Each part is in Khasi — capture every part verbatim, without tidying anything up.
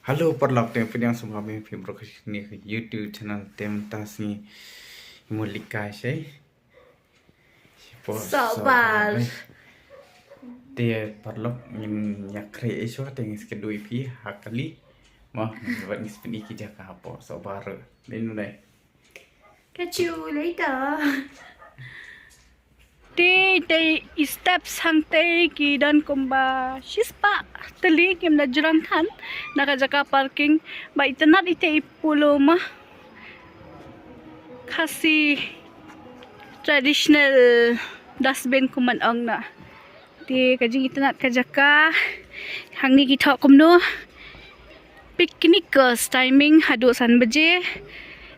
Hello paralok, te pdiang sngewbha ïa phi baroh sha kane ka YouTube channel. Te mynta sngi ïa mut leit kai shai. Shipor Sohbar. Te paralok ngin ïakren ïa shuwa te ngin sa kynduh ïa phi ha kali. Mo, ngin sa pyni ki jaka hapoh Sohbar. Dei ne em? Catch you later. Te, te i steps hangtei ki don kumba shispah tylli kim da jrong than na ka jaka parking. Ba itynnad ite i polo ma Khasi traditional dustbin kumban ong na. Te ka jingitynnad ka jaka. Hangne ki thoh kumno. Picnickers timing haduh san baje.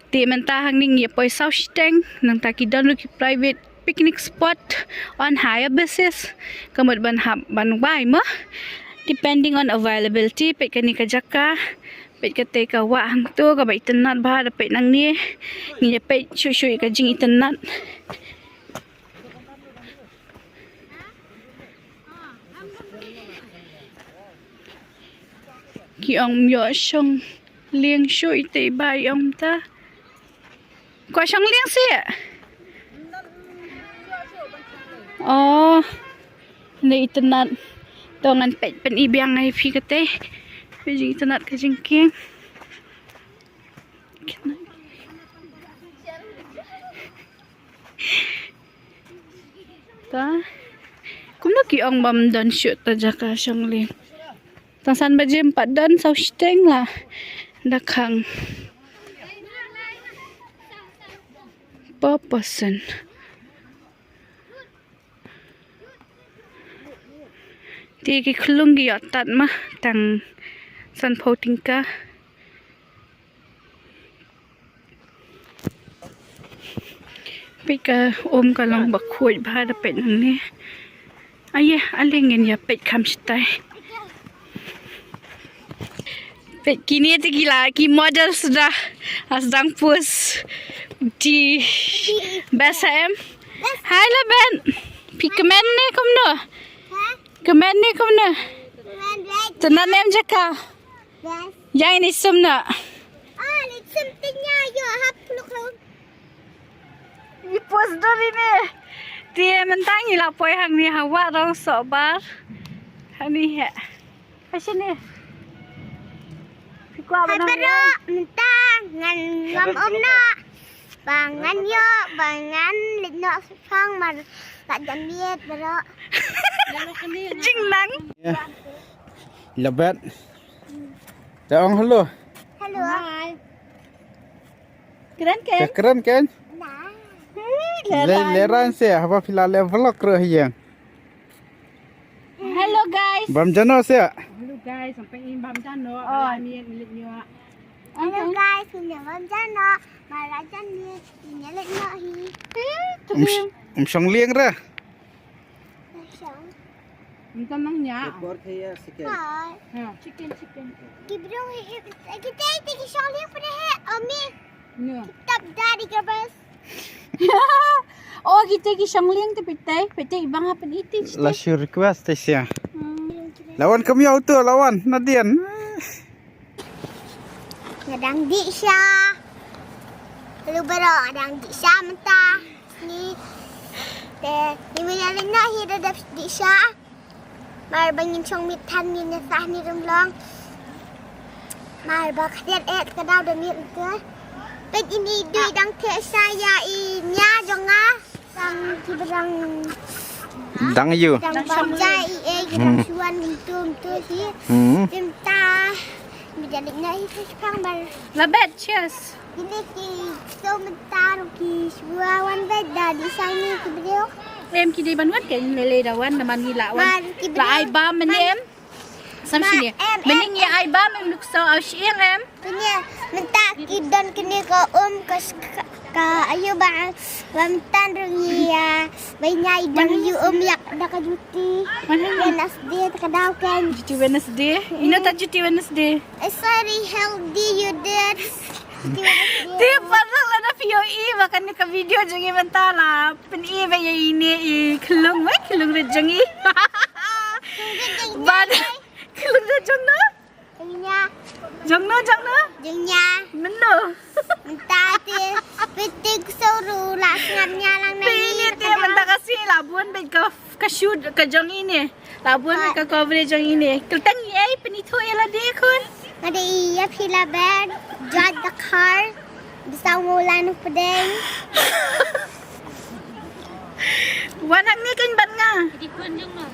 Te mynta hangne ngi ïa poi saw shiteng, nangta ki don ruh ki private picnic spot on hire basis. Ka mut ban hap ban wai mo. Depending on availability, peit kane ka jaka, peit katei ka wah hangto kaba itynnad bha, da peit nangne. Ngi ïa peit shuh shuh ïa ka jingitynnad. Ki ong ym ïoh shong lieng shuh ite i bai ong ta. Kwah shong lieng seh? Oh. Ngi itynnad. To ngan peit pyni biang ïa phi katei. Peit jingitynnad ka jingkieng. Ta. Kumno ki ong bym don shuh ta jaka shong lieng. Tang san baje ym pat don, saw shiteng la da khang. Per person. Te ki khlung ki ïoh tad ma tang sanphew tyngka. Peit ka um ka long ba khuid bha, da peit nangne. Aye, ale ngin ïa peit kham shatai. Peit kine te ki la ki models da. Has dang pose. Te best em. Hai la Ben. Phi kmen ne kumno? Kmen ne kumno? Te nang em jaka. Ïa ini sum na. Ah, ini sum tinya yo hap luk luk. I pos dori ne. Te mynta ngi la poi hangne ha Wah Rong Sohbar. Hangne he. Ha shane. Phi kwah ban ong? Mynta ngan ngam um na. Ba ngan ïoh, ba ngan leit noh shipang mar la jan miet baroh. Jingnang. Ïa. Labet. Te ong hello. Hello. Hi. Kren ken? Te kren ken? Nah. Hei, le, leran. Leran se, haba phi la le vlog ruh ïeng. Hello guys. Bam jano se. Hello guys, sampai in bam jano. Oh. Bala miet miet nyo. Hello guys, ini bam jano. Mala jan miet, ini lek no hi. Eh, tu. Um, um shong lieng ra. Shong. Minta nang nya. Ekor kaya sikit. Hai. Ha. Chicken, chicken. Ki briew hi, kita iti ki shong lieng pun he, omi. Nya. Tap dari ke bas. Oh, kita ki shong lieng te peit te, peit te bang hapdeng iti. Last year request te sia. Hmm. Lawan kami auto, lawan Nadian. Nga dang dih sha. Hello baroh, nga dang dih sha mynta. Ni. Te, ni mynta leh na hi da dap dih sha. Mar ba ngin shong miet than ngin ïa sah ni rum long. Mar ba khriat eh ka daw da miet te. Peit ini dui dang theh sha ïa i nia jong nga. Dang ki ba dang. Dang yu. Dang bam jai i e ki dang shuan mynta mynta hi. Hmm. Mynta. Bi jadi na hi ka shipang bal. Labet, cheers. Kine ki so mynta ruh ki shuwa wan bad da di shang ni ki briew. Em ki dei ban wan ke lele da wan naman ngi la wan. Mar ki briew. La ai bam mynne em. Sam shini. Em, em, mynne ngi ai bam em nuk so au shi em. Kine, mynta ki don kine ka um ka sh-, ka, ka ayu ba, ba mynta ruh ngi, ah, ba ngi ai dang yu um ïa da ka juti. Mana ni? Wednesday ta ka daw kan. Juti Wednesday. Ino ta juti Wednesday. Eh, sorry, healthy you did. Juti Wednesday. Te paralok lada phi ïohi ba kane ka video jong ngi mynta la pyni ba ïa ine i khlung, wei khlung rit jong ngi. Bad khlung rit jong no. Nya. Jong no, jong no? Jong nia. Mynno? Mynta te, pyntik suru la sngap nia lang na. Pyntik te mynta ka si la bun bad ka, ka shoot ka jong ine. La bun bad ka coverage jong ine. Kyrteng ïa i pynithuh ïa lade khun. Nga dei ïa phi la bad. Jot the car. Bisa ngulan u pdeng. Wan hangne kan ban nga. Phi dei khun jong no?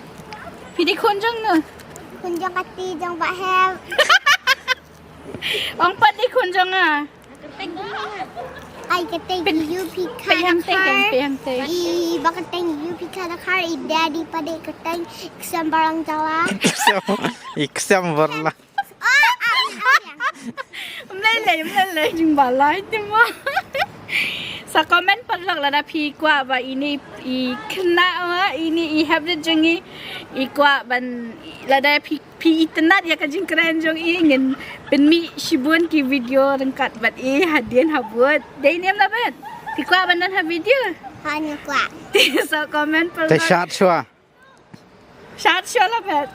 Phi dei khun jong no? Khun jong kati jong ba hem. Ong pat dei khun jong nga. Ai kyrteng ïa u phi kha da kar. Phi hang te. I ba kyrteng ïa u phi kha da kar i daddy pat dei kyrteng Iksan Barang Jala. Iksan, Iksan Barla. Mlei lei, mlei lei jing balai te ma. Sa comment paralok lada phi kwah ba ine i khynnah ma, ine i hapdeng jong i, i kwah ban lada phi phi itynnad ïa ka jingkren jong i ngin pynmih shibun ki video ryngkat bad i hadien habud. Dei ne em la bad? Phi kwah ban don ha video? Ha, nga kwah. Te sa comment paralok. Te shad shuwa. Shad shuwa la bad.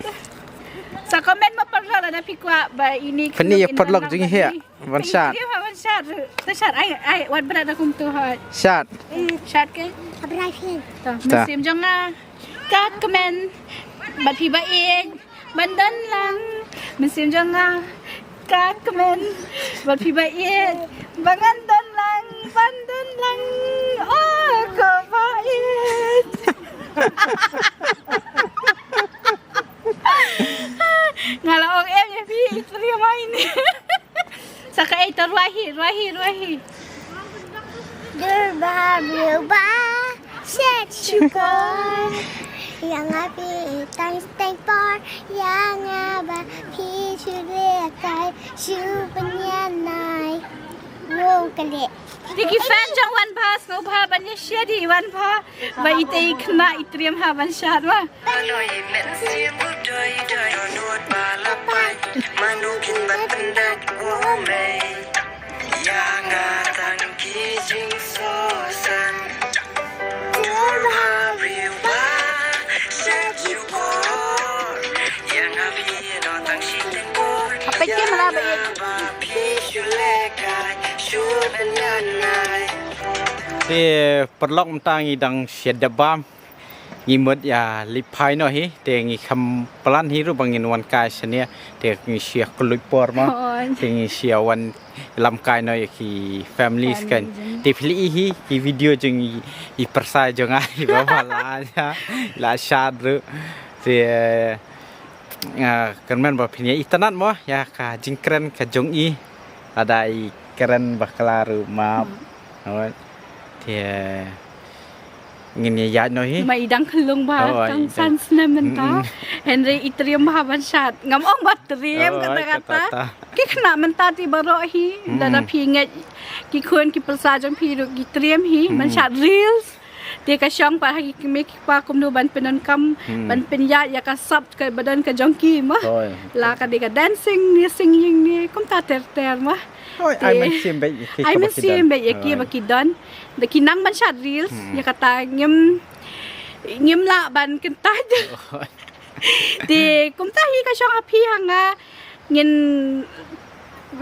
Sa comment ma paralok lada phi kwah ba ine. Pynmih ïa paralok jong i hi. Ban shad. Ban shad. Te shad ai ai wat bra da kumtu ha. Shad. Shad ke? Abrai phi. Ta. Mynsiem jong nga ka kmen. Bad phi ba ïeit ban don lang. Mynsiem jong nga ka kmen. Bad phi ba ïeit ba ngan don lang, ban don lang. Oh, ko ba ïeit. Nga la ong em ïa phi i triem ine. Sa kaei to, ruh hi, ruh hi, ruh hi. Dur ba briew ba shet shukor. Ïa nga phi tang tang por. Ïa nga ba phi shu leh kai shu pynïanai. Wow, ka leh. Te ki fan jong Wanbha sngewbha ban ïa share ïa Wanbha ba ite i khynnah i triem ha ban shad ma. Hapdeng ki mala ba ïa. Te paralok mynta ngi dang shet da bam. Ngi mut ïa leit phai noh hi te ngi kham plan hi ruh ba ngin wan kai shane te ngi shu ïa kylluid por ma. Te ngi shu ïa wan lam kai noh ïa ki families kan. Te phi la i hi ki video jong i pyrsa jong nga i ba ba la ïa la shad ruh. Te nga kyrmen ba phin ïa itynnad mo ïa ka jingkren ka jong i. Lada i kren bakla ruh map. Te ngin ïa ïaid noh hi. Ma i dang khlung ba tang san snem mynta. Hynrei i triem ba ban shad. Ngam ong ba triem kata kata. Ki khynnah mynta te baroh hi. Lada phi ngeit ki khun ki pyrsa jong phi ruh ki triem hi ban shad reels. Te ka shong pat ha ki kmie ki kpa kumno ban pyndonkam ban pynïaid ïa ka sap ka ba don ka jong ki ma. La ka dei ka dancing ne singing ne kumta ter ter ma. Ai mynsiem bad ïa ki ba ki don. Da ki nang ban shad reels ïa kata ngim ngim lah ban kyntait. Te kumta hi ka shong ha phi ha nga ngin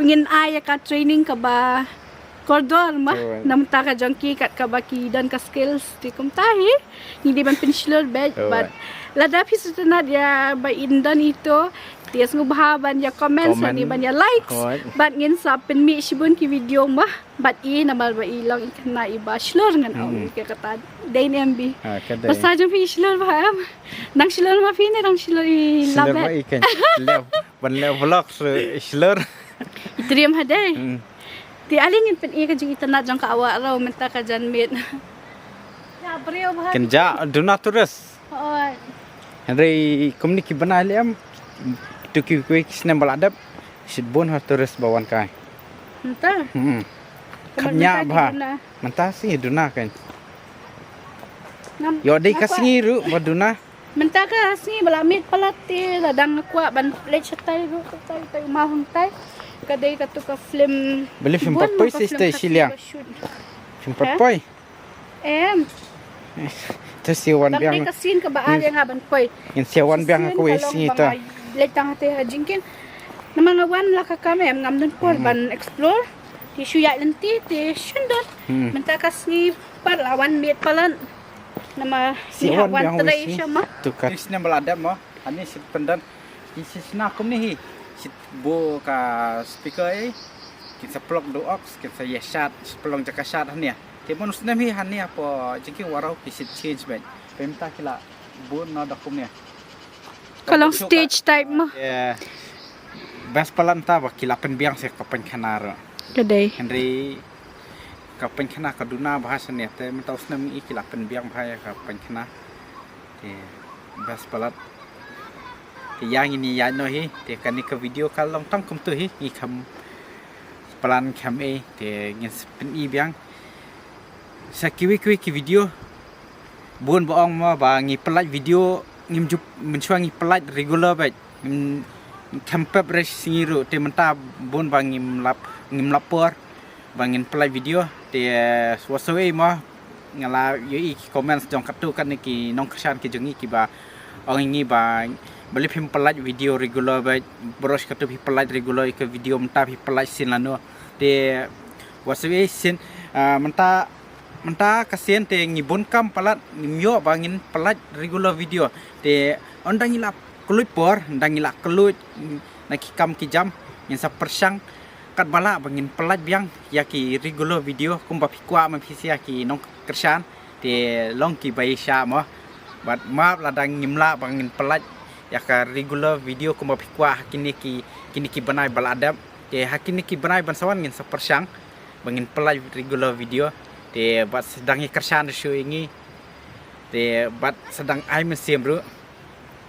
ngin ai ïa ka training kaba kordor ma. Na mynta ka jong ki kat kaba ki don ka skills te kumta hi. Ngi dei ban pynshlur bad lada phi sngewtynnad ïa ba in don ito te sngewbha ban ïa comment ne ban ïa likes bad ngin sa pynmih shibun ki video ma. Bad i namar ba i long i khynnah i ba shlur ngan ong ïa kata dei ne em bi. Pyrsa jong phi shlur ba em. Nang shlur ma phi ne nang shlur i labet. Ban leh vlog shlur. I triem ha dei. Te ale ngin pyni ka jingitynnad jong ka Awah Raw mynta ka janmiet. Kynjah duna tourist. Hynrei kumne ki bnai lem tu ki wei ki snem ba la dep shibun ha tourist ba wan kai. Mynta. Kham ñiah bha. Mynta sngi duna kan. Ïoh dei ka sngi ruh ba duna. Mynta ka sngi ba la miet palat te la dang kwah ban leit shatai ruh katai tai ma hangtai. Ka dei katu ka film. Beli film pat poi si stai shiliang. Film pat poi. Em. Te siawan biang. Ka scene kaba ar ïa nga ban poi. Ngin siawan biang ka wei sngi ta. Leit tang te ha jingkin. Namar nga wan la ka kam em, ngam don por ban explore. Te shu ïaid lynti te shun don. Mynta ka sngi pat la wan miet palat. Namar shu wan trei sha ma. Te snem ba la dep mo. Ani shu pyndon. Ki shu shna kumne hi. Shu buh ka speaker ei. Kin sa plug du aux, kin sa ïa shad, shu pynlong jaka shad hangne. Te mon u snem hi hangne hapoh jingkieng Warrau ki shu change beit. Pynta ki la buh noh da kumne. Ka long stage type mo. Best palat mynta ba ki la pynbiang sha ka pynkhana ruh. Ka dei. Hynrei ka pynkhana ka duna bha shane te mynta u snem ngi ki la pynbiang bha ïa ka pynkhana. Te best palat. Te ïa ngin ïaid noh hi te kane ka video ka long tang kumtu hi, ngi kham plan kham ei te ngin sa pyni biang. Sa kiwei kiwei ki video. Bun ba ong mo ba ngi pynlait video, ngim ju, mynshuwa ngi pynlait regular beit. Ngim, kham pep re sngi ruh te mynta bun ba ngim lap, ngim lap por ba ngin pynlait video. Te, eh, wat sawei mo, nga la ïohi ki comments jong katto katne ki nongkyrshan ki jong ngi kiba ong ïa ngi ba balei phim pynlait video regular beit, baroh shi katto phi pynlait regular ïa ka video, mynta phi pynlait sien lano. Te wat sawei sien, ah, mynta mynta ka sien te ngi bun kam palat, ngim ïoh ba ngin pynlait regular video. Te ynda ngi la kylluid por, ynda ngi la kylluid na ki kam ki jam, ngin sa pyrshang katba lah ba ngin pynlait biang ïa ki regular video kumba phi kwah ma phi sha ki nongkyrshan. Te long kiba ïeit shah mo. Bad map lada ngim lah ba ngin pynlait ïa ka regular video kumba phi kwah ha kine ki, kine ki bnai ba la dep. Te ha kine ki bnai ban sa wan ngin sa pyrshang ba ngin pynlait regular video. Te bad sdang ïa kyrshan shuh ïa ngi. Te bad sdang ai mynsiem ruh.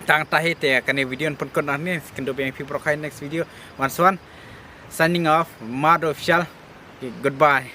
Tang tahi te kane video yn pynkut noh hangne, kynduh biang ïa phi baroh ha next video. Wan sa wan. Signing off, Mado Official. Okay, goodbye.